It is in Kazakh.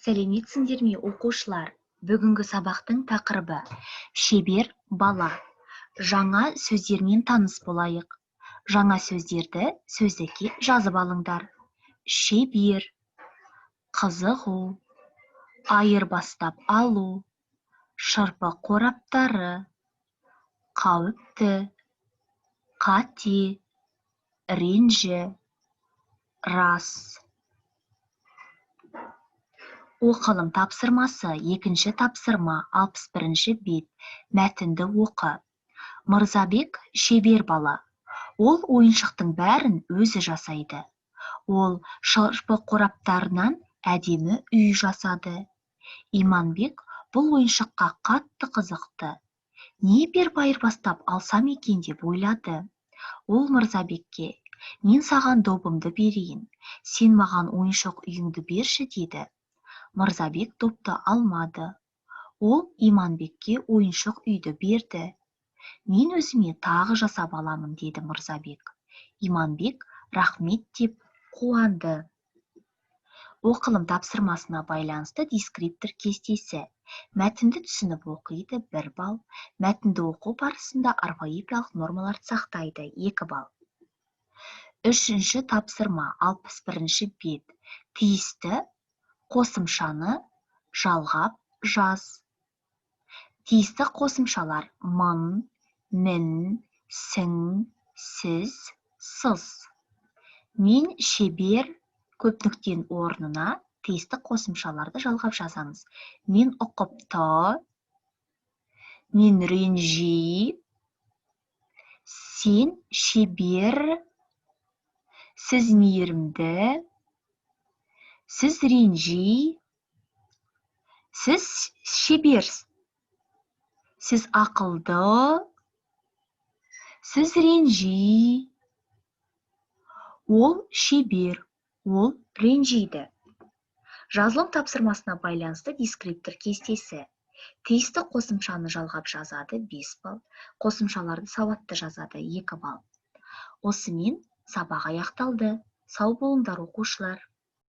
Сәлеметсіңдер ме, оқушылар! Бүгінгі сабақтың тақырыбы: шебер бала. Жаңа сөздермен таныс болайық. Жаңа сөздерді сөздікке жазып алыңдар. Шебер, қызығу, айырбастап алу, шырпы қораптары, қауіпті, қате, ренжі, рас. Оқылым тапсырмасы. Екінші тапсырма, 61-бет. Мәтінді оқы. Мырзабек шебер бала. Ол ойыншықтың бәрін өзі жасайды. Ол шырпы қораптарынан әдемі үй жасады. Иманбек бұл ойыншыққа қатты қызықты. Не беріп айырбастап алсам екен деп ойлады. Ол Мырзабекке: «Мен саған добымды берейін, сен маған ойыншық үйіңді берші», – деді. Мырзабек допты алмады. Ол Иманбекке ойыншық үйді берді. «Мен өзіме тағы жасап аламын», – деді Мырзабек. Иманбек «рахмет» деп қуанды. Оқылым тапсырмасына байланысты дескриптор кестесі. Мәтінді түсініп оқиды, 1 балл. Мәтінді оқу барысында орфоэпиялық нормаларды сақтайды, 2 балл. Үшінші тапсырма, 61-бет. Тиісті қосымшаны жалғап жаз. Тиісті қосымшалар: мын, мін, сің, сіз, сыз. Мен шебер көп нүктенің орнына тиісті қосымшаларды жалғап жазамыз. Мен ұқыпты, мен ренжи, сен шебер, сіз мейірімді, сіз ренжи, сіз шебер, сіз ақылды, сіз ренжи, ол шебер, ол ренжиді. Жазылым тапсырмасына байланысты дескриптор кестесі. Тиісті қосымшаны жалғап жазады, 5 балл. Қосымшаларды сауатты жазады, 2 балл. Осымен сабақ аяқталды. Сау болыңдар, оқушылар!